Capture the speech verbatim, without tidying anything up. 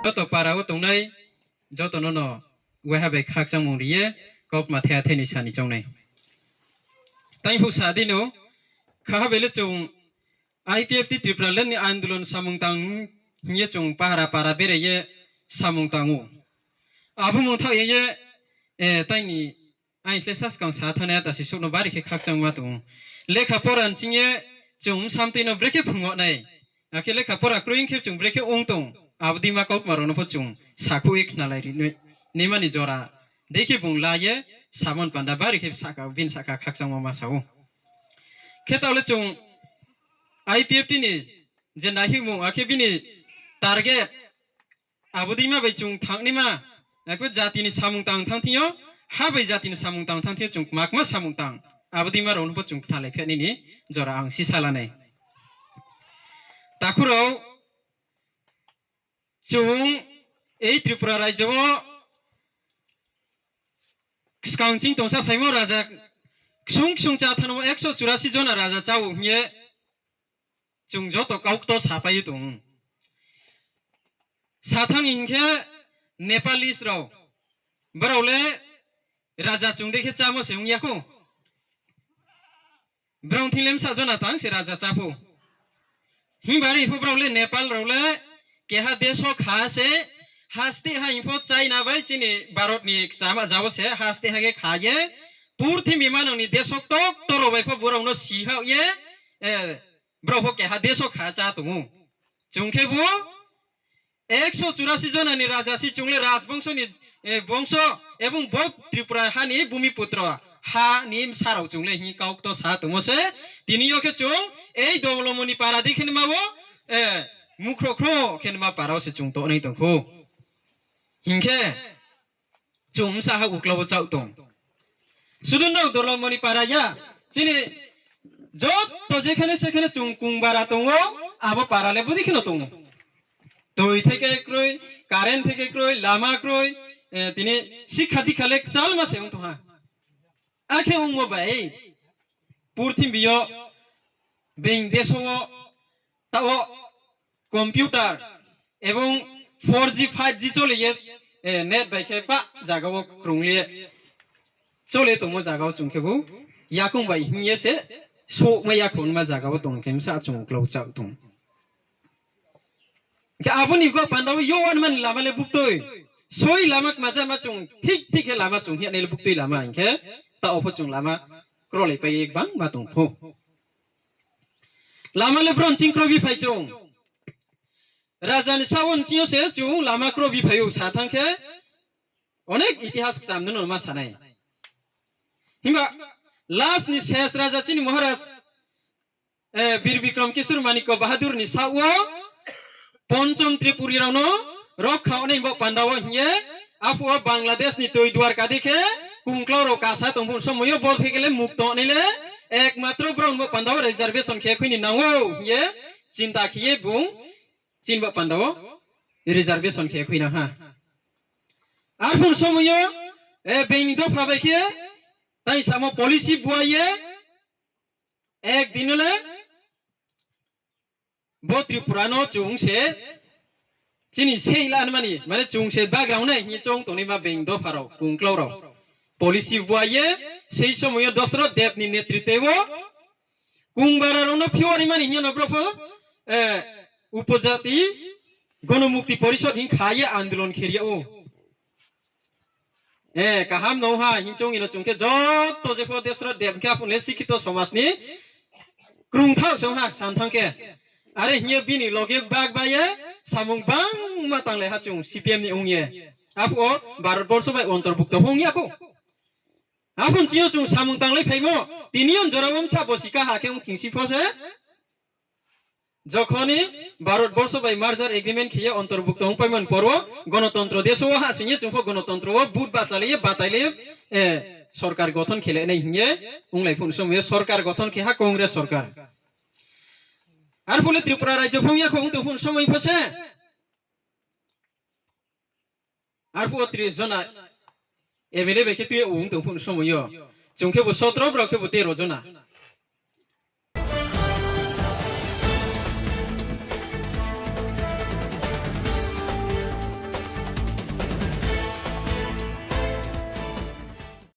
joto para wo tongnai, joto no no waiha bai khakchangmung ri ye, kautma thaiha thai ni sa ni choung nai. Tang phuh sa di no, khaha bai le chung I P F T Tripura land ni andolon samung tang hing ye chung pahara para berai ye samung tang ou. Abo mung thaoh ye, eh, tang ni aini sle saskang sa thanng nai, ata si suh no bari khe khakchangma tong ou. Lekha pora nching ye chung bsa mtoi no brekhe phrung yag nai. Akhe lekha pora kroi ong khe chung brekhe ong tong. Abo deima kautma rao no pho chung sakhouh ye khnalai ri nai. Naima ni jora dei khe bung la ye, samo ni panda bari khe sahka, bini sahka khakchangma ma sa ou. Khe taoh le chung I P F T ni je naihoihmung, akhe bini target, abo deima bai chung thanng naima, akhe jati ni samung tang thanng thing yo, ha bai jati ni samung tang thanng thing yo chung kma kma samung tang, abo deima rao no pho chung khnalai phi nai ni jora ang sisa la nai. Takhu rao, chung ei Tripura rajyo wo skang ching tongsa phaimo raja ksung ksung chá thanngmo ekso churasi jona raja chá ou hing ye chung joto kaukto sapai ye tong ou. Sa thanng ni hing khe Nepalese rao, brao le raja chung dei khe chámo se ong ya khou. Brao thing le bsa jona tang se raja chá pho. Himba ri pho brao le Nepal rao le keha deso kha se, haste ha hing pho China bai chini Bharat ni kchama ja wo se haste ha khe kha ye, purthimbi manang ni deso ktor ktor rao bai pho brao no si hah ye, brao pho keha deso kha chá tong ou. Chung khebu ekso churasi jona ni raja si chung le rajbongso ni, bongso, ebong bo Tripura ha ni bumiputro, ha ni bsa rao chung le hing kaukto sa tongmo se. Tini yo khe chung ei Dolomoni para dei khe nma wo, mukhroh khroh khe nma para wo se chung toh nai tong khou. Hing khe chung bsa ha uklau wo chaoh tong. Sudu nrao Dolomoni para ya, chini joto jekhane sekhane chung kungbara tong ou, abo para le bodei kheno tong ou. Toi theke kroi, current theke kroi, lama kroi, tini sikha dikha le kchalma se ong tong ha. Akhe ongmo bai, purthimbi yo being deso wo, taoh wo computer ebong four G, five G chole ye, net bai khe pah zaga wo krung le chole tongmo zaga wo chung khebu yakoung bai hing ye se souhmai ya khou nma zaga wo tong khe bsa chung uklau chaoh tong. Hing khe abo ni panda wo yo anmani lama le buktui. Soi lama kma jama chung thik thik khe lama chung hing ye nai le buktui lama hing khe, taoh wo pho chung lama krolaipai ye gbangma tong pho. Lama le bron ching krobi phai chung. Raja ni saoh wo nching yo se chung lama krobi phai ou sa thanng khe, onek itihas kcham no no ma sa nai. Himba last ni ses raja chini Maharaj, Bir Bikram Kishore Manikya Bahadur ni saoh wo Ponchom Tripuri rao no rokha ongnai bo panda wo hing ye, aphuh wo Bangladesh ni toi Dwarka dei khe kungklau rao kasa tong phuh somoi yo bor theke le mukto nai le, ekmatro brao ni bo panda wo reservation khe khui ni nang ou hing ye chinta khe ye bung chini bo panda wo reservation khe khui nang ha. Arphuh somoi yo, being ni dopha bai khe, tai samo policy bua ye, ek din no le bo Tripura no chung se chini sei la nmani, mane chung se bagrang nai hing ye choung tongnaima being dopha rao, kungklau rao. Policy bua ye, sei somoi yo Dasarath Deb ni netritwo wo, kungbara rao no phiouh rimani hing ye no brao pho, Upojati Gonomukti Porishod hing kha ye andolon khe ri yag ou. Kaham no ha hing choung ye no chung khe joto jepho Dasarath Deb khe aphuh le sikhito somaj ni krungthaoh se ong ha san thanng khe. Are hing ye bini loge bag ba ye samung bangma tanglai ha chung C P M ni ong ye. Aphuh wo Bharat borso bai ontorbukto pho ong ya khou. Aphuh nching yo chung samung tanglai phaimo, tini yo jora wo bsa bo sika ha khe ong thing si pho se. Jokhoni Bharat borso bai merger agreement khe ye ontorbukto ong paimo ni por wo, gonotontro deso wo hahsoing ye chung pho gonotontro wo vote bachalai ye batailai ye, sorkar gothon khe le nai hing ye onglai phuh somoi yo sorkar gothon khe ha Congress sorkar. Arphuh le Tripura rajyo pho ong ya khou ong tong phuh somoi pho se. Arphuh wo tris jona M L A bai khe tui ye ong tong phuh somoi yo. Chung khebu sotro, brao khebu tero jona.